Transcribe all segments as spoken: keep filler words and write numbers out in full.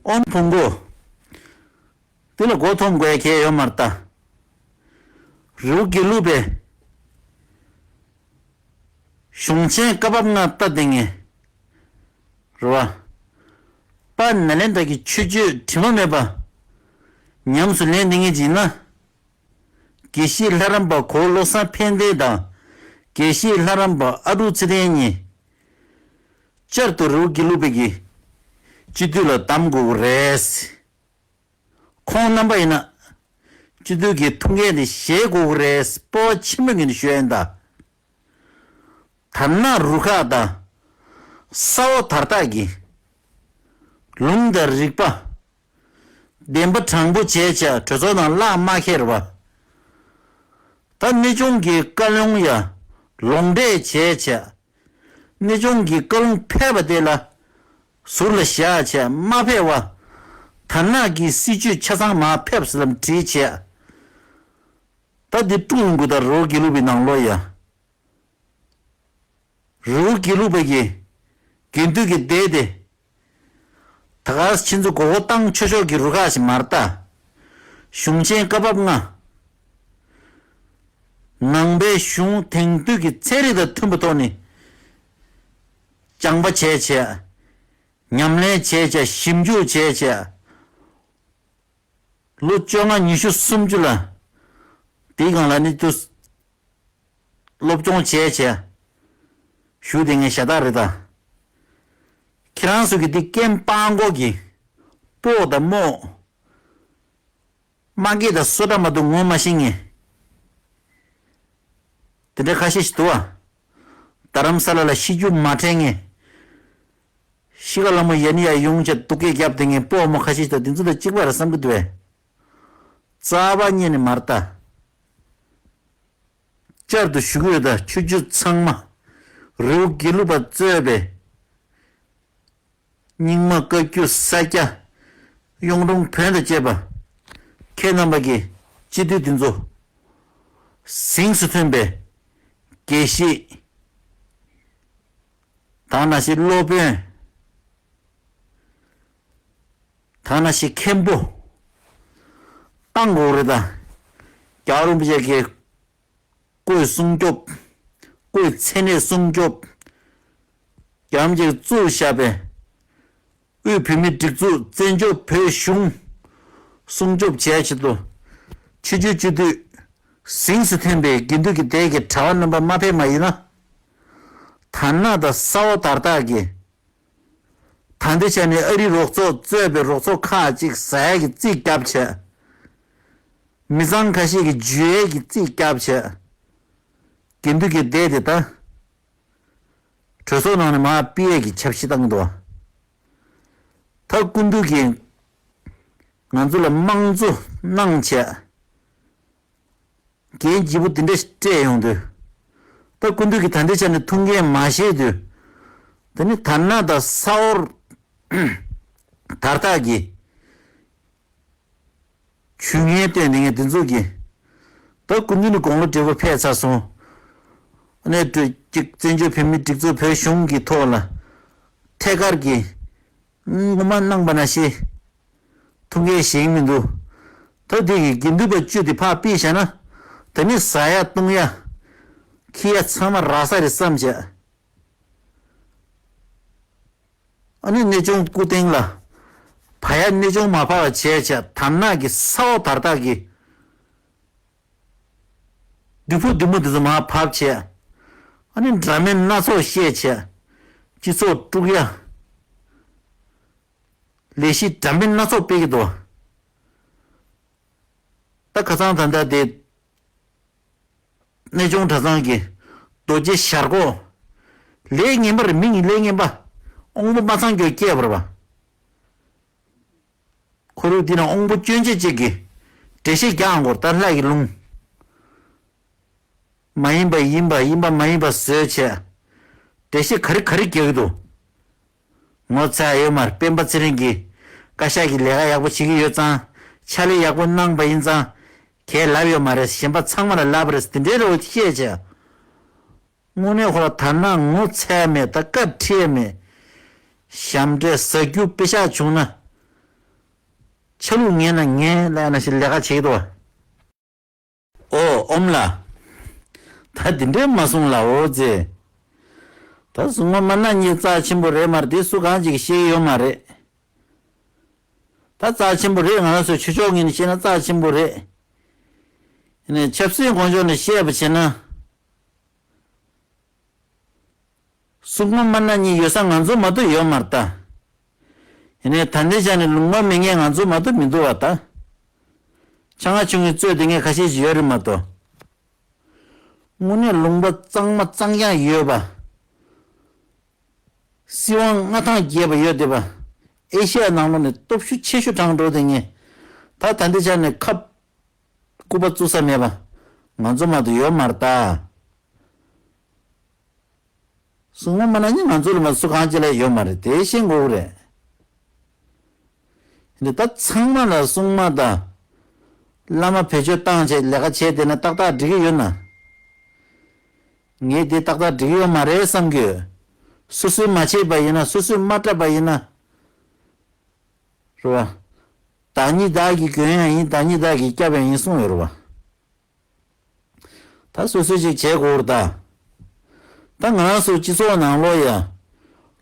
ཨོམ་བུ་མགོ། འདི་ལ་མགོ་འཐོམ་དགོས་ཡ་གལ་ཡོད་མ་རེད་ད། རི་བོ་དགེ་ལུགས་པའི་གཞུང་ཆེན་བཀའ་བབས་ལྔ་ལྟ་བསྡད་མཁན། རེད་བ། དཔལ་ནཱ་ལེནྡྲ་གི་ཆོས་སྤྱོད་དྲི་མ་མེད་པ་ཉམས་སུ་ལེན་བསྡད་མཁན་ཅིག་ཡིན་ན། དགེ་བཤེས་ལྷ་རམས་པ་གོ་བོ་བློ་བཟང་ཕན་བདེ་དང་། དགེ་བཤེས་ལྷ་རམས་པ་ཨ་ཀྲུག་ཚེ་བརྟན་གཉིས། བསྐྱར་དུ་རི་བོ་དགེ་ལུགས་པའི་གི་སྤྱི་འཐུས་ལ་བདམས་དགོས་ཀྱི་རེད། ཁོང་རྣམ་པ་ཡིན་ན་སྤྱི་འཐུས་ཀྱི་ཐུགས་འགན་དེ་བཞེས་དགོས་ཀྱི་རེད། སྤོབས་པ་ཆེན་པོ་ངས་ནས་ཞུ་ཡ་ཡིན་ད། དར་ནག་རུ་ཁག་དང་ས་འོག་དར་ཐག་གིས་ལུང་དང་རིག་པ་བདེན་པ་དྲང་པོ་བྱས་བྱས་གྲོས་ཚོགས་ནང་བརླག་མ་ཁེལ་བ། ད་གནས་ཆུང་གི་བཀའ་ལུང་ཡ་ལོག་འགྲེལ་བྱས་བྱས། གནས་ཆུང་གི་བཀའ་ལུང་ཕེབས་པ་དེ་ལ་ཟུར་ལ་བཞག་བྱས་མ་ཕེབས་བ། དར་ནག་གི་སྲིད་བྱུས་ཆ་ཚང་མར་ཕེབས་ཟེར་ལམ་བྲིས་བྱས། ད་འདི་དཀྲུག་ཡོང་དགོས་ད། རི་བོ་དགེ་ལུགས་པའི་ནང་ལོགས་ཡ། རི་བོ་དགེ་ལུགས་པ་གི་དགེ་འདུན་གྱི་སྡེ་དེ། ད་ག་ཁྱེད་ཚོ་མགོ་སྐོར་བཏང་ཆོག་ཆོག་གི་རུ་ཁག་ཞིག་མ་རེད་ད། གཞུང་ཆེན་བཀའ་བབས་ལྔ། ནང་པའི་གཞུང་དེང་དུས་ཀྱི་ཚན་རིག་དང་མཐུན་པའི་ཐོག་ནས་སྦྱངས་པ་བྱས་བྱས། ཉམས་ལེན་བྱས་བྱས། ཞིབ་འཇུག་བྱས་བྱས། ལོ་བཅོ་ལྔ་ཉི་ཤུ་སུམ་ཅུ་ལ་དེའི་སྒང་ལ་ནི་དུ་སློབ་སྦྱོང་བྱས་བྱས་བཞུགས་བསྡད་མཁན་ཤ་སྟག་རེད་ད། ཁྱེད་རང་ཚོ་གི་འདི་སྐད་སྤང་མགོ་གི་སྤོ་དང་རྨོ། མ་སྐད་དང་སོ་འདྲ་མ་གཏོགས་ངོ་མ་ཤེས་མཁན་དེ་འདྲ་ཁ་ཤས་ཤིག་འདུག་བ། རྡ་རམ་ས་ལ་ལ་ཤི་རྒྱུ་མ་དྲན་མཁན། ཤི་ཁ་ལ་མོ་ཡ་ནི་ཡ་ཡོང་བྱས་སྡུག་སྐད་བརྒྱབ་དེ་ངས་སྤོ་མོ་ཁ་ཤས་ཤིག་དང་དེ་ཚོ་དང་གཅིག་པ་རེད་བསམ་གི་འདུག་བས། རྩ་བ་ཉིད་ནས་མ་རེད་ད། བསྐྱར་དུ་ཞུ་གི་ཡོད་ད། ཆོས་བརྒྱུད་ཚང་མ་རི་བོ་དགེ་ལུགས་པ་གཙོས་པའི་རྙིང་མ་བཀའ་བརྒྱུད་ས་སྐྱ་གཡུང་དྲུང་བོན་དང་བཅས་པ་ཁྱེད་རྣམ་པ་གི་སྤྱི་འཐུས་འདི་ཚོ་གཟེངས་སུ་ཐོན་པའི་དགེ་བཤེས་དང་ནང་བཞིན་སློབ་དཔོན། ཐ་ན་ཞིག་མཁན་པོ་བཏང་དགོས་རེད་ད། རྒྱལ་བ་རིན་པོ་ཆེ་གི་སྐུའི་སྲུང་སྐྱོབ། སྐུའི་མཚན་གནས་སྲུང་སྐྱོབ། རྒྱལ་བ་རིན་པོ་ཆེས་བཙུགས་བཞག་པའི་དབུས་བོད་མིའི་སྒྲིག་འཛུགས་བཙན་བྱོལ་བོད་གཞུང་སྲུང་སྐྱོབ་བྱས་ཆེད་དུ། ཆོས་བརྒྱུད་སྤྱི་འཐུས་གཟེངས་སུ་ཐོན་པའི་དགེ་འདུན་གྱི་སྡེ་གི་གྲྭ་བ་རྣམ་པ་མ་ཕེབས་མ་ཡིན་ན། དར་ནག་དང་ས་འོག་དར་ཐག་གིས། ད་ལྟའི་ཆ་ནས་ཨ་རིའི་རོགས་ཚོགས་གཙོས་པའི་རོགས་ཚོགས་ཁག་ཅིག་ཟ་ཡས་ཀྱི་རྩིས་བརྒྱབ་བྱས། མི་ཚང་ཁ་ཤས་ཀྱི་འཇུ་ཡས་ཀྱི་རྩིས་བརྒྱབ་བྱས། དགེ་འདུན་གྱི་སྡེ་དེ་ད་གྲོས་ཚོགས་ནང་ནས་མར་ཕུད་ཡས་ཀྱི་འཆར་གཞི་བཏང་གི་འདུག་ད་སྐུ་མདུན་གྱིས་ང་ཚོ་ལ་དམངས་གཙོ་གནང་བྱས། འགན་ལྗིད་པོ་འདི་འདྲ་ཞིག་སྤྲད་ཡོང་དུས། ད་སྐུ་མདུན་གྱིས་ད་ལྟའི་ཆ་ནས་ཐུགས་འགན་མ་བཞེས་དུས། ད་ནི་དར་ནག་དང་ས་འོག་དར་ཐག་གིས་ཇུས་ངན་བཏོན་ནས་ངས་འདི་ཚོ་གི། ད་སྐུ་མདུན་ནི་དགུང་ལོ་བགྲེས་པོ་ཕེབས་ཚར་སོང་། ཨ་ནི་ཀྲུ་གཅིག་བཙན་བྱོལ་བོད་མིའི་སྒྲིག་འཛུགས་བོད་གཞུང་གི་ཐོག་ལ་ཐད་ཀར་གྱི་ངོ་མ་གནང་པ་ནང་བཞིན་ཐུགས་འགན་བཞེས་ཀྱི་མི་འདུག་ད་དེ་གི་དགེ་འདུན་པ་བཅུ་དེ་ཕར་ཕུད་བཞག་ན། ད་ནི་ཟ་ཡ་བཏུང་ཡ་འཁྱེར་ཡ་ཚང་མ་རག་ས་རེད་བསམ་བྱས། ཨ་ནི་གནས་ཆུང་སྐུ་རྟེན་ལ་ཕ་ཡ་གནས་ཆུང་མ་ཕབ་པ་བྱས་བྱས། དར་ནག་གི་ས་འོག་དར་ཐག་གི་བདུད་ཕྲུག་བདུད་མོ་དེ་ཚོ་མར་ཕབ་བྱས། ཨ་ནི་འདྲ་མིན་སྣ་ཚོགས་བཤད་བྱས། སྤྱི་ཚོགས་དཀྲུག་ཡ། ལས་གཞི་འདྲ་མིན་སྣ་ཚོགས་སྤེལ་གྱི་འདུག་ད་ཁ་སང་ད་ལྟ་དེ་གནས་ཆུང་གྲྭ་ཚང་གི་རྡོ་རྗེ་ཞར་གོ། ལས་ངན་པ་རེད། མི་ཡི་ལས་ངན་པ། དབང་པོ་མ་ཚང་རྒྱུ་སྐྱེས་པ་རེད་པ། ཁོ་རུ་འདི་ན་དབང་པོ་སྐྱོན་ཅན་གཅིག་གིས་འགྲེལ་བཤད་རྒྱག་དགོས། ད་ལྷ་ཡི་ལུང་། མ་ཡིན་པ་ཡིན་པ། ཡིན་པ་མ་ཡིན་པ་བཟོས་བྱས། འགྲེལ་བཤད་ག་རེ་ག་རེ་རྒྱག་གི་འདུག་ངོ་ཚ་ཡོད་མ་རེད། སྤེན་པ་ཚེ་རིང་གིས་བཀའ་ཤག་གི་ལས་ཀ་ཡག་པོ་བྱེད་ཀྱི་ཡོད་ཙང་། ཕྱག་ལས་ཡག་པོ་གནང་པ་ཡིན་ཙང་། གས་ལབ་ཡོད་མ་རེད། གཞན་པ་ཚང་མ་ལ་ལབ་པ་རེད། དེ་འདྲའི་རེ་བ་བཤད་བྱས། དངོས་གནས་ཁོ་ར་དར་ནག་ངོ་ཚ་མེད། ད་བཀའ་ཁྲིད་མེད། ཞབས་འདྲེན་ཟ་རྒྱུ་པེ་ཤག་བྱུང་ན། ཆ་ལུགས་ངན་ན་ངན་ལབ་ན་ཞིག་ལས་ཀ་བྱེད་ཀྱི་འདུག་བ། ཨོ་ཨོམ་ལ། ད་དེ་འདྲས་མ་གསུང་ལ་འོ་ཙེ། ད་གཟུངས་མ་མ་ན་གཉིས་རྩ་ཆེན་པོ་རེད་མ་རེད། དེ་སུ་གང་ཅིག་ཤེས་ཀྱི་ཡོད་མ་རེད། ད་རྩ་ཆེན་པོ་རེད། ང་རང་ཚོའི་ཆོས་ཕྱོགས་ངོས་ནས་བཤད་ན་རྩ་ཆེན་པོ་རེད། ཡིན་ནའི་ཆབ་སྲིད་ངོས་ཕྱོགས་ནས་བཤད་པ་བྱས་ན། གཟུངས་མ་མ་ན་གཉིས་ཡོད་ས་ང་ཚོ་མ་གཏོགས་ཡོད་མ་རེད་ད། ཡིན་ནའི་ད་ལྟའི་ཆ་ནས་ལུང་པ་མེད་མཁན་ང་ཚོ་མ་གཏོགས་མི་འདུག་བ་ད། ཆ་ང་ཆུང་ངུའི་རྩོད་དེ་ངས་ཁ་ཤས་ཤིག་ཡོད་རེད་མ་གཏོགས། དངོས་གནས་ལུང་པ་གཙང་མ་གཙང་རྐྱང་ཡོད་པ། སྲིད་དབང་མངའ་ཐང་རྒྱས་པ་ཡོད་བསྡད་པ། ཨེ་ཤི་ཡ་ནང་ལོགས་ནས་སྟོབས་ཤུགས་ཆེ་ཤོས་དྲངས་འགྲོ་དེ་ངས། ད་ད་ལྟའི་ཆ་ནས་ཁབ་སྐུད་པ་བཙུགས་ས་མེད་པ། ང་ཚོ་མ་གཏོགས་ཡོད་མ་རེད་ད། གཟུངས་མ་མ་ན་གཉིས་ང་ཚོ་ལ་མ་སུ་གང་ཅི་ལ་ཡོད་མ་རེད། དེ་ཤེས་དགོས་རེད། འདི་ད་ཚང་མ་ལ་སྲུང་མ་དང་། བླ་མ་བེད་སྤྱོད་བཏང་བྱས་ལས་ཀ་བྱས་བསྡད་ན་ཏག་ཏག་འགྲིག་གི་ཡོད་ན། ངས་འདི་ཏག་ཏག་འགྲིག་གི་ཡོད་མ་རེད་བསམ་གི་ཡོད། སོ་སོས་མ་བྱས་པ་ཡིན་ན། སོ་སོས་མ་བསྒྲབས་པ་ཡིན་ན། རེད་བ། བདག་ཉིད་བདག་གིས་གྱོན་ཡང་ཡིན། བདག་ཉིད་བདག་གིས་བསྐྱབས་ཡང་ཡིན་གསུངས་ཡོད་རེད་བ། ད་སོ་སོས་ཅིག་བྱེད་དགོས་རེད་ད། ད་ང་རང་ཚོ་སྤྱི་ཚོགས་ནང་ལོགས་ཡ།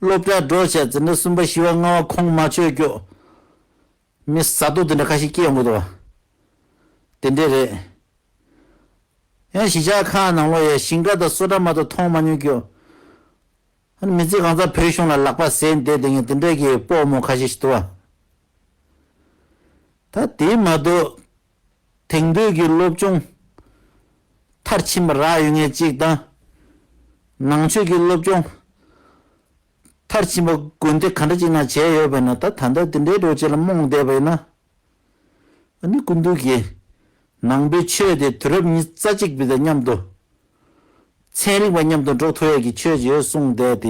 སློབ་གྲྭ་འགྲོ་བྱས་འཛིན་གྲྭ་གསུམ་པ་བཞི་པ་ལྔ་པ་ཁོང་མ་ཆོད་སྐྱོ། མི་ཟ་དོ་དེ་འདྲ་ཁ་ཤས་སྐྱེ་ཡོང་གི་འདུག་བ། དེ་འདྲས་རེད། ཡང་གཞིས་ཆགས་ཁག་ནང་ལོགས་ཡ་ཞིང་ཁ་དང་སོ་ཁྲ་མ་གཏོགས་མཐོང་མ་མྱོང་སྐྱོ། ཨ་ནི་མི་ཚེ་གང་ཚ་བོད་གཞུང་ལ་ལག་པ་ཟས་བསྡད་དེ་ངས་དེ་འདྲས་ཀྱི་སྤོ་རྨོ་ཁ་ཤས་ཤིག་འདུག་བ། ད་དེ་མ་གཏོགས། དེང་དུས་ཀྱི་སློབ་སྦྱོང་མཐར་ཕྱིན་པ་རག་ཡོད་མཁན་གཅིག་དང་། ནང་ཆོས་ཀྱི་སློབ་སྦྱོང་མཐར་ཕྱིན་པ་དགོན་སྡེ་ག་འདྲ་ཅིག་ནང་བྱས་ཡོད་པ་ཡིན་ན། ད་ད་ལྟ་དེ་འདྲའི་འགྲོ་བྱེད་ལ་རྨོངས་བསྡད་པ་ཡིན་ན། ཨ་ནི་སྐུ་མདུན་གྱིས་ནང་པའི་ཆོས་དེ་དུས་རབས་ཉི་ཤུ་རྩ་གཅིག་པའི་དང་མཉམ་དུ། ཚན་རིག་པ་མཉམ་དུ་འགྲོ་ཐུབ་ཡས་ཀྱི་ཆོས་ཅིག་ཡོད་གསུངས་བསྡད་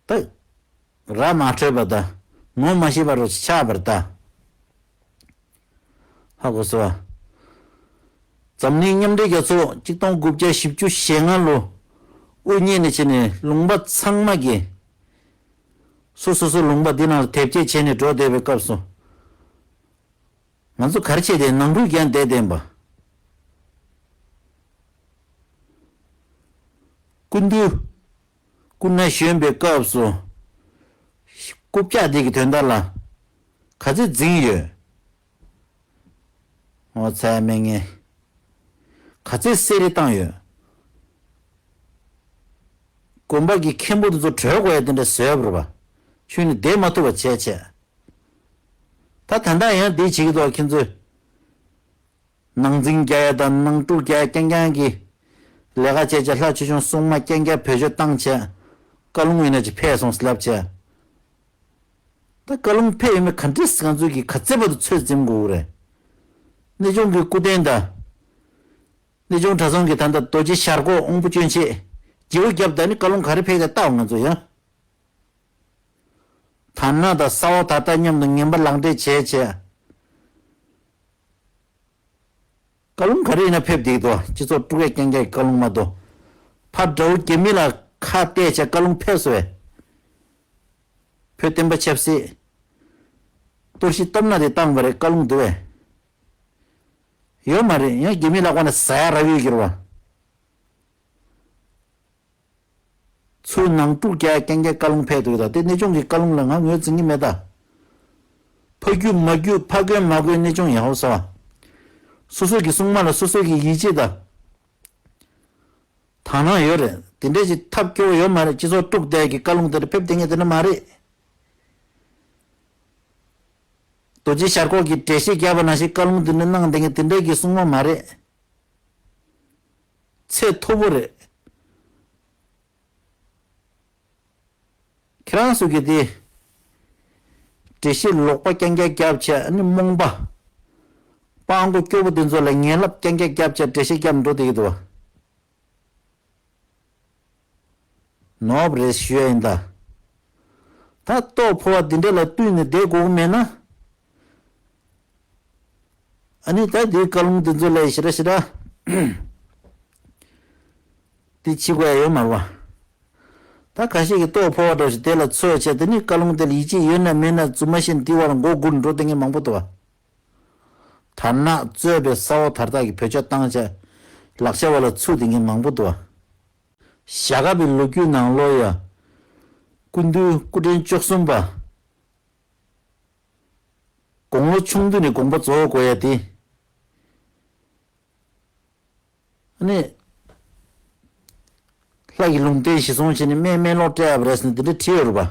དེ། ད། ར་མ་འཕྲོད་པ་དང་། ངོ་མ་ཤེས་པ་རུ་ཆགས་པར་ལྟ། ཧ་གོ་སོང་ཨ། འཛམ་གླིང་མཉམ་འབྲེལ་རྒྱལ་ཚོགས་གཅིག་སྟོང་དགུ་བརྒྱ་བཞི་བཅུ་ཞེ་ལྔ་ལོ། དབུ་བརྙེས་ནས་བྱས་ནས་ལུང་པ་ཚང་མ་གིས། སོ་སོ་སོ་ལུང་པ་འདི་ནང་ལ་དེབ་སྐྱེལ་བྱས་ནས་འགྲོ་བསྡད་པའི་སྐབས་སུ། ང་ཚོ་ག་རེ་བྱས་ཏེ་ནང་འཁྲུག་རྒྱག་བསྡད་བསྡད་པ། སྐུ་མདུན། སྐུ་ན་གཞོན་པའི་སྐབས་སུ། རྐུབ་བཀྱག་འདི་གི་དོན་དག་ལ། ག་ཚོད་འཛིང་ཡོད། ངོ་ཚ་མེད་ངེས། ག་ཚོད་བསད་རེས་བཏང་ཡོད། དགོན་པ་གི་མཁན་པོ་དེ་ཚོ་བྲོས་དགོས་ཡ་དེ་འདྲ་བཟོས་པ་རེད་པ། ཁྱོད་ནི་བསྡད་མ་ཐུབ་པ་བྱས་བྱས། ད་ད་ལྟ་ཡང་འདི་བྱེད་ཀྱི་འདུག་ཁྱེད་ཚོས། ནང་འཛིང་རྒྱག་ཡ་དང་ནང་དཀྲུག་རྒྱག་ཡ་རྐྱང་རྐྱང་གི་ལས་ཀ་བྱས་བྱས། ལྷ་ཆོས་སྐྱོང་སྲུང་མ་རྐྱང་རྐྱང་བེད་སྤྱོད་བཏང་བྱས། བཀའ་ལུང་ཡིན་ན་ཅིག་ཕེབས་སོང་ཟེར་ལབ་བྱས། ད་བཀའ་ལུང་ཕེབས་ཡོད་མེད་ག་འདྲས་ང་ཚོས་ཀྱིས་ག་ཚད་བར་དུ་ཚོད་འཛིན་དགོས་རེད། གནས་ཆུང་གི་སྐུ་རྟེན་དང་། གནས་ཆུང་གྲྭ་ཚང་གི་ད་ལྟ་རྡོ་རྗེ་ཞལ་སྒོ་དབང་པོ་སྐྱོན་ཆེད་རྒྱལ་པོ་རྒྱབ་ད་ནི་བཀའ་ལུང་ག་རེ་ཕེབས་ཀྱང་ལྟ་བ་ང་ཚོ་ཡང་། དར་ནག་དང་ས་འོག་དར་རྟ་མཉམ་དུ་ངན་པ་ལག་འབྲེལ་བྱས་བྱས། བཀའ་ལུང་ག་རེ་ཡིན་ན་ཕེབས་བསྡད་འདུག་སྤྱི་ཚོགས་དཀྲུག་ཡ་རྐྱང་རྐྱང་གི་བཀའ་ལུང་མ་གཏོགས། ཕར་དགྲ་བོ་རྒྱ་མི་ལ་ཁ་གཏད་བྱས་བཀའ་ལུང་ཕེབས་སོང་བས། བོད་བསྟན་པ་ཆབ་སྲིད། གཏོར་བཤིག་སྟོབས་ན་དེ་བཏང་བ་རེད་བཀའ་ལུང་འདུག་བས། ཡོད་མ་རེད། ཡང་རྒྱ་མི་ལ་དབང་ན་ཟ་ཡ་རག་ཡོད་ཀྱི་རེད་བ། ཚུར་ནང་དཀྲུག་རྒྱག་རྐྱང་རྐྱང་བཀའ་ལུང་ཕེབས་འདུག་ད་དེ་གནས་ཆུང་གི་བཀའ་ལུང་ལ་ང་ངོས་འཛིན་གྱི་མེད་ད། ཕ་རྒྱུད་མ་རྒྱུད་ཕ་རྒོད་མ་རྒོད་གནས་ཆུང་ཡག་པོ་ཟ་བ། སོ་སོ་གི་སྲུང་མ་ལ་སོ་སོ་གི་ཡིད་ཆེས་དང་། དག་སྣང་ཡོད་རེད། དེ་འདྲས་ཀྱི་ཐབས་སྐྱོ་བོ་ཡོད་མ་རེད། སྤྱི་ཚོགས་དཀྲུག་བསྡད་ཀྱི་བཀའ་ལུང་དེ་འདྲ་ཕེབས་བསྡད་མཁན་དེ་འདྲ་མ་རེད། རྡོ་རྗེ་ཞལ་སྒོ་གི་འགྲེལ་བཤད་རྒྱབ་པ་ནང་བཞིན་བཀའ་ལུང་དེ་འདྲ་གནང་བསྡད་མཁན་དེ་འདྲས་ཀྱི་སྲུང་མ་མ་རེད། ཚད་མཐོ་པོ་རེད། ཁྱེད་རང་ཚོ་གིས་དེ། འགྲེལ་བཤད་ལོག་པ་རྐྱང་རྐྱང་རྒྱབ་བྱས། ཨ་ནི་རྨོངས་པ། སྤྲང་པོ་སྐྱོ་པོ་དེ་ཚོ་ལ་ངན་ལབ་རྐྱང་རྐྱང་རྒྱབ་བྱས་འགྲེལ་བཤད་རྒྱབ་འགྲོ་བསྡད་ཀྱི་འདུག་བ། ནོར་བ་རེད་ཞུ་ཡ་ཡིན་ད། ད་ལྟོ་ཕོ་བ་འདི་འདྲ་ལ་བསྟུན་ནས་བསྡད་དགོས་ཀྱི་མེད་ན། ཨ་ནི་ད་འདིའི་བཀའ་ལུང་འདི་ཚོ་ལ་ཞེ་དྲག་ཞེ་དྲག་འདི་བྱེད་དགོས་ཡ་ཡོད་མ་རེད་བ། ད་ ད་ཁ་ཤས་ཀྱིས་ལྟོ་ཕོར་བ་འདྲ་ཞིག་དེ་ལ་འཚོལ་བྱས། དེ་ནི་བཀའ་ལུང་དེ་ལ་ཡིད་ཆེས་ཡོད་ན་མེད་ན་རྫུན་མ་བཤད་ན་དེའི་བར་ལ་མགོ་སྒུར་འགྲོ་བསྡད་མཁན་མང་པོ་འདུག་བ། དར་ནག་གཙོས་པའི་ས་འོག་དར་ཐག་གིས་བེད་སྤྱོད་བཏང་བྱས་ལག་ཆ་བ་ལ་ཚུད་བསྡད་མཁན་མང་པོ་འདུག་བ། ཞྭ་སྒབ་པའི་ལོ་རྒྱུས་ནང་ལོགས་ཡ། སྐུ་མདུན་སྐུ་ཕྲེང་བཅུ་གསུམ་པ། དགུང་ལོ་ཆུང་དུས་ནས་དགོངས་པ་རྫོགས་དགོས་ཡ་དེ། ཨ་ནི། ལྷ་ཡི་ལུང་བསྟན་གཞི་བཟུང་བྱས་ནས་སྨན་སྨན་ལོག་སྤྲད་ཡ་རེད་ཟེར་ནས་དེ་འདྲ་བྲིས་ཡོད་རེད་པ།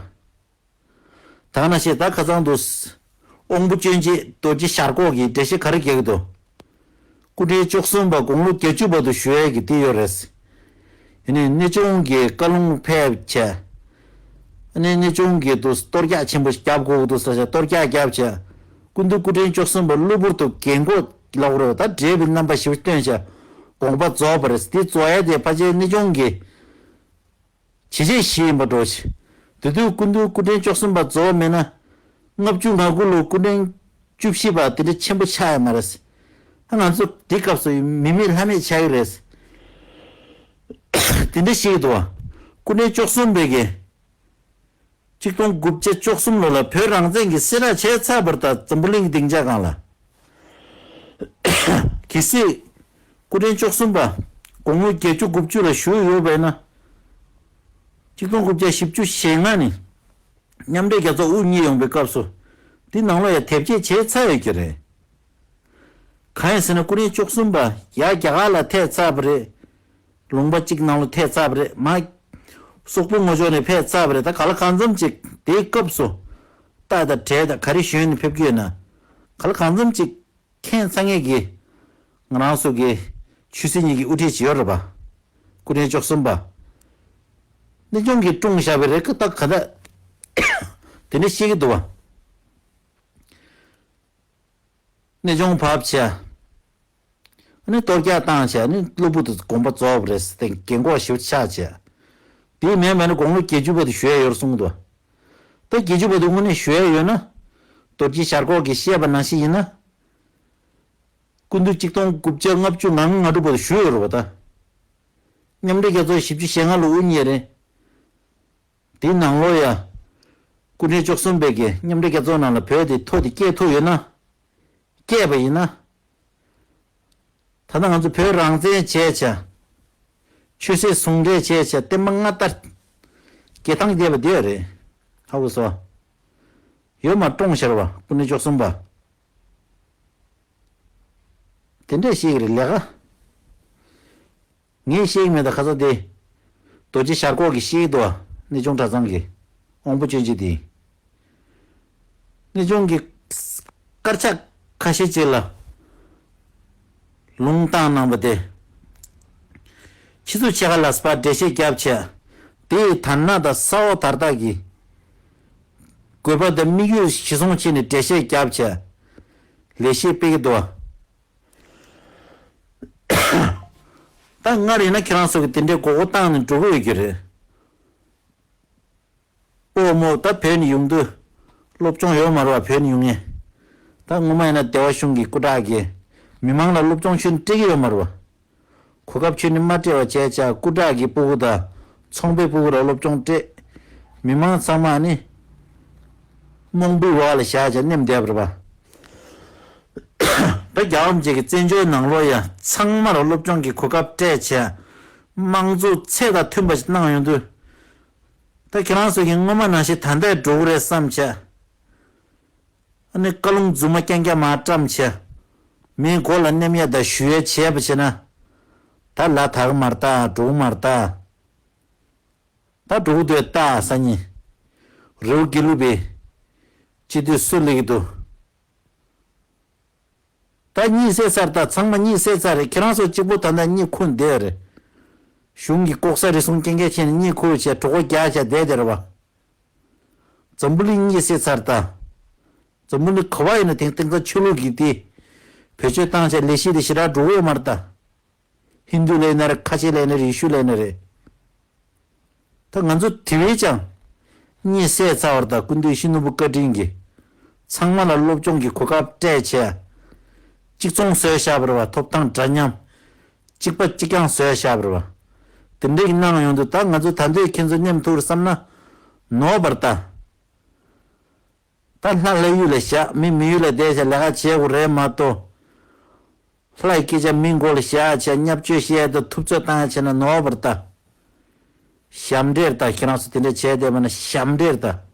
ད་ག་ནང་བཞིན་ད་ཁ་སང་དུ། དབང་པོ་སྐྱོན་ཅན་རྡོ་རྗེ་ཞར་ཁོག་གིས་འགྲེལ་བཤད་ག་རེ་རྒྱག་གི་འདུག་སྐུ་ཕྲེང་བཅུ་གསུམ་པ་དགུང་ལོ་བརྒྱད་ཅུ་བར་དུ་བཞུགས་ཡས་ཀྱི་དེ་ཡོད་རེད། ཡིན་ནའི་གནས་ཆུང་གི་བཀའ་ལུང་ཕེབས་བྱས། ཨ་ནི་གནས་ཆུང་གི་དུ་གཏོར་རྒྱག་ཆེན་པོ་ཞིག་རྒྱབ་དགོས་ཀྱི་འདུག་ཟེར་བྱས་གཏོར་རྒྱག་རྒྱབ་བྱས། སྐུ་མདུན་སྐུ་ཕྲེང་བཅུ་གསུམ་པ་གློ་བུར་དུ་རྒན་གོག་ལོག་རེད་པ། ད་བགྲེས་པའི་རྣམ་པ་ཞིག་སྟོན་བྱས་དགོངས་པ་རྫོགས་པ་རེད། དེ་རྫོགས་ཡས་དེ་ཕལ་ཆེར་གནས་ཆུང་གི་བྱས་རྗེས་ཤིག་ཡིན་པ་འདྲ་བོ་ཞིག་དེ་དུས་སྐུ་མདུན་སྐུ་ཕྲེང་བཅུ་གསུམ་པ་རྫོགས་མེད་ན། ལྔ་བཅུ་ང་དགུ་ལོ་སྐུ་ཕྲེང་བཅུ་བཞི་པ་དེ་འདྲ་ཆེན་པོ་ཆགས་ཡ་མ་རེད། ཨ་ང་ཚོ་དེ་སྐབས་སུ་མི་མེད་ལྷ་མེད་ཆགས་ཀྱི་རེད། དེ་འདྲ་ཞིག་འདུག་བ། སྐུ་ཕྲེང་བཅུ་གསུམ་པའི་གི། གཅིག་སྟོང་དགུ་བརྒྱ་བཅུ་གསུམ་ལོ་ལ་བོད་རང་བཙན་གྱི་སེ་ར་བྱས་ཚར་བར་ད་འཛམ་བུ་གླིང་གི་སྡིངས་ཆ་སྒང་ལ། གལ་སྲིད། སྐུ་ཕྲེང་བཅུ་གསུམ་པ། དགུང་ལོ་བརྒྱད་ཅུ་དགུ་བཅུ་ལ་བཞུགས་ཡོད་པས་ན། གཅིག་སྟོང་དགུ་བརྒྱ་བཞི་བཅུ་ཞེ་ལྔ་ནས། མཉམ་འབྲེལ་རྒྱལ་ཚོགས་དབུ་བརྙེས་ཡོང་པའི་སྐབས་སུ། འདི་ནང་ལོགས་ཡ་དེབ་སྐྱེལ་བྱས་ཚར་ཡོད་ཀྱི་རེད། གང་ཡིན་ཟེར་ན་སྐུ་ཕྲེང་བཅུ་གསུམ་པ་ཡར་རྒྱ་གར་ལ་ཐད་ཚར་བ་རེད། ལུང་པ་གཅིག་ནང་ལ་ཐད་ཚར་བ་རེད་མ། སོག་པོ་ངོ་ཕྱོགས་ནས་ཕེབས་ཚར་བ་རེད། ད་ག་ལ་གང་འཚམ་ཅིག་དེའི་སྐབས་སུ་རྟ་དང་བྲེ་དང་ག་རེ་ཞོན་ནས་ཕེབས་ཀྱི་ཡོད་ན། ག་ལ་གང་འཚམ་ཅིག་མཁྱེན་ཚར་མཁན་གྱི་ང་རང་ཚོ་གི་ཆོས་སྲིད་གཉིས་ཀྱི་དབུ་ཁྲིད་ཅིག་ཡོད་རེད་པ། སྐུ་ཕྲེང་བཅུ་གསུམ་པ། གནས་ཆུང་གིས་བཀྲོངས་བཞག་པའི་རེད་ཀ་ད་ག་ད། དེ་འདྲ་བཤད་ཀྱི་འདུག་བ། གནས་ཆུང་བབས་བྱས། ཨ་ནི་གཏོར་རྒྱག་བཏང་བྱས་ཨ་ནི་གློ་བུར་དུ་དགོངས་པ་རྫོགས་པ་རེད་ཟེར་ཏེ་རྒན་གོག་ཞིག་ཆགས་བྱས། དེ་མིན་པ་ནི་དགུང་ལོ་བརྒྱད་ཅུ་བར་དུ་བཞུགས་ཡ་ཡོད་རེད་གསུངས་འདུག་ད་བརྒྱད་ཅུ་བར་དུ་དངོས་གནས་བཞུགས་ཡ་ཡོད་ན། རྡོ་རྗེ་ཞར་ཁོག་གིས་བཤད་པ་ནང་བཞིན་ཡིན་ན། སྐུ་མདུན་གཅིག་སྟོང་དགུ་བརྒྱ་ལྔ་བཅུ་ང་ལྔ་ང་དྲུག་བར་དུ་བཞུགས་ཡོད་རེད་པ་ད། མཉམ་འབྲེལ་རྒྱལ་ཚོགས་བཞི་བཅུ་ཞེ་ལྔ་ལོ་དབུ་བརྙེས་རེད། དེའི་ནང་ལོགས་ཡ། སྐུ་ཕྲེང་བཅུ་གསུམ་པའི་གི་མཉམ་འབྲེལ་རྒྱལ་ཚོགས་ནང་ལ་བོད་དེ་ཐོ་དེ་སྐྱེལ་ཐུབ་ཡོད་ན། སྐྱེལ་བ་ཡིན་ན། ད་ལྟ་ང་ཚོ་བོད་རང་བཙན་བྱས་བྱས། ཆོས་སྲིད་ཟུང་འབྲེལ་བྱས་བྱས་བསྟན་པ་སྔ་དར། རྒྱལ་ཐང་རྒྱས་པ་དེ་རེད། ཧ་གོ་སོང་། ཡོད་མ་བཀྲོངས་ཤར་བ་སྐུ་ཕྲེང་བཅུ་གསུམ་པ། དེ་འདྲས་ཤེས་ཀྱི་རེད་ལས་ཀ་ངས་ཤེས་ཀྱི་མེད་ད་ཁ་ཚ་དེ། རྡོ་རྗེ་ཞར་ཁོག་གིས་ཤེས་ཀྱི་འདུག་བ། གནས་ཆུང་གྲྭ་ཚང་གི་དབང་པོ་སྐྱོན་ཅན་དེ། གནས་ཆུང་གི་དཀར་ཆག་ཁ་ཤས་ཅིག་ལ་ལུང་བཏང་གནང་བ་དེ། ཕྱི་ཚུལ་ཕྱེད་ཀ་ལ་སྤར་འགྲེལ་བཤད་བརྒྱབ་བྱས། དེ་ཡི་དར་ནག་དང་ས་འོག་དར་ཐག་གི་དགོས་པ་དང་དམིགས་ཡུལ་གཞི་བཟུང་བྱས་ནས་འགྲེལ་བཤད་བརྒྱབ་བྱས། ལས་བྱེད་སྤེལ་གྱི་འདུག་བ། ད་སྔར་ཡིན་ན་ཁྱེད་རང་ཚོ་གི་དེ་འདྲའི་མགོ་སྐོར་བཏང་ནས་འགྲོ་གི་ཡོད་ཀྱི་རེད། ཨོ་མོ་ད་བོད་ནས་ཡོང་དུས་སློབ་སྦྱོང་ཡོད་མ་རེད་བ། བོད་ནས་ཡོང་ངེས། ད་སྔོན་མ་ཡིན་ན་སྡེ་བ་གཞུང་གི་སྐུ་དྲག་གིས་མི་མང་ལ་སློབ་སྦྱོང་ཤུགས་སྤྲད་ཀྱི་ཡོད་མ་རེད་བ། གོ་སྐབས་ཁྱོན་ནས་མ་སྤྲད་པ་བྱས་བྱས་སྐུ་དྲག་གི་སྤུ་གུ་དང་ཚོང་པའི་སྤུ་གུ་ལ་སློབ་སྦྱོང་སྤྲད། མི་མང་ཚང་མ་ནི་རྨོངས་པའི་འོག་ལ་བཞག་བྱས་མནན་བསྡད་པ་རེད་བ། ད་རྒྱལ་བ་རིན་པོ་ཆེ་གི་བཙན་བྱོལ་ནང་ལོགས་ཡ་ཚང་མར་སློབ་སྦྱོང་གི་གོ་སྐབས་སྤྲད་བྱས། དམངས་གཙོ་ཚད་དང་མཐུན་པ་ཞིག་གནང་ཡོང་དུས། ད་ཁྱེད་རང་ཚོ་གིས་སྔོན་མ་ནང་བཞིན་ད་ལྟ་འགྲོ་གི་རེད་བསམ་བྱས། ཨ་ནི་བཀའ་ལུང་རྫུན་མ་རྐྱང་རྐྱང་མར་བཀྲམ་བྱས། མིའི་མགོ་ལ་མནན་ཡ་དང་གཞུ་ཡ་བྱས་པ་བྱས་ན། ད་ལ་དྭགས་མར་ལྟ་འགྲོ་གི་མར་ལྟ། ད་འགྲོ་གི་འདུག་ལྟ་སང་ཉིན། རི་བོ་དགེ་ལུགས་པའི་སྤྱི་འཐུས་སུ་སླེབས་ཀྱི་འདུག་ད་གཉིད་སད་ཚར། ད་ཚང་མ་གཉིད་སད་ཚར་རེད། ཁྱེད་རང་ཚོ་གཅིག་པོ་ད་ལྟ་གཉིད་ཁུག་བསྡད་རེད། གཞུང་གི་ལྐོག་ཟ་རུལ་སུངས་རྐྱང་རྐྱང་བྱས་ནས་གཉིད་ཁུག་བྱས་གྲོད་ཁོག་རྒྱགས་བྱས་བསྡད་དེ་རེད་བ། འཛམ་བུ་གླིང་གཉིད་སད་ཚར་ད། འཛམ་བུ་གླིང་ག་བ་ཡིན་ན་དེང་དེང་སང་ཆོས་ལུགས་ཀྱི་དེ། བེད་སྤྱོད་བཏང་བྱས་ལས་གཞི་དེ་ཞེ་དྲག་འགྲོ་གི་ཡོད་མ་རེད་ད། ཧིན་རྡུ་ལབ་ན་རེད། ཁ་ཆེ་ལབ་ན་རེད། ཡེ་ཤུ་ལབ་ན་རེད། ད་ང་ཚོ་དེ་བས་ཀྱང་གཉིད་སད་ཚར་བ་རེད་ད། སྐུ་མདུན་ཡིད་བཞིན་ནོར་བུ་བཀའ་དྲིན་གྱིས་ཚང་མ་ལ་སློབ་སྦྱོང་གི་གོ་སྐབས་སྤྲད་བྱས། གཅིག་མཚུངས་བཟོས་བཞག་པ་རེད་བ། ཐོབ་ཐང་འདྲ་མཉམ། གཅིག་པ་གཅིག་རྐྱང་བཟོས་བཞག་པ་རེད་བ། དེ་འདྲ་གི་གནང་ཡོང་དུས། ད་ང་ཚོ་ད་འདོད་ཁྱེད་ཚོ་མཉམ་ཐུག་རེད་བསམ་ན་ནོར་བ་རེད་ད། ད་ལྷ་ལྷ་ཡུལ་ལ་བཞག་མི་མི་ཡུལ་ལ་བསྡད་བྱས་ལས་ཀ་བྱེད་དགོས་རེད་མ་གཏོགས། ལྷ་ཡི་སྐད་ཆ་མི་མགོ་ལ་བཞག་བྱས་བརྙས་བཅོས་བཤད་དང་ཐུབ་ཚོད་བཏང་ཡ་བྱས་ན་ནོར་བ་རེད་ད། ཞབས་འདྲེན་རེད་ད། ཁྱེད་རང་ཚོ་དེ་འདྲ་བྱས་བསྡད་པ་ན་ཞབས་འདྲེན་རེད་ད།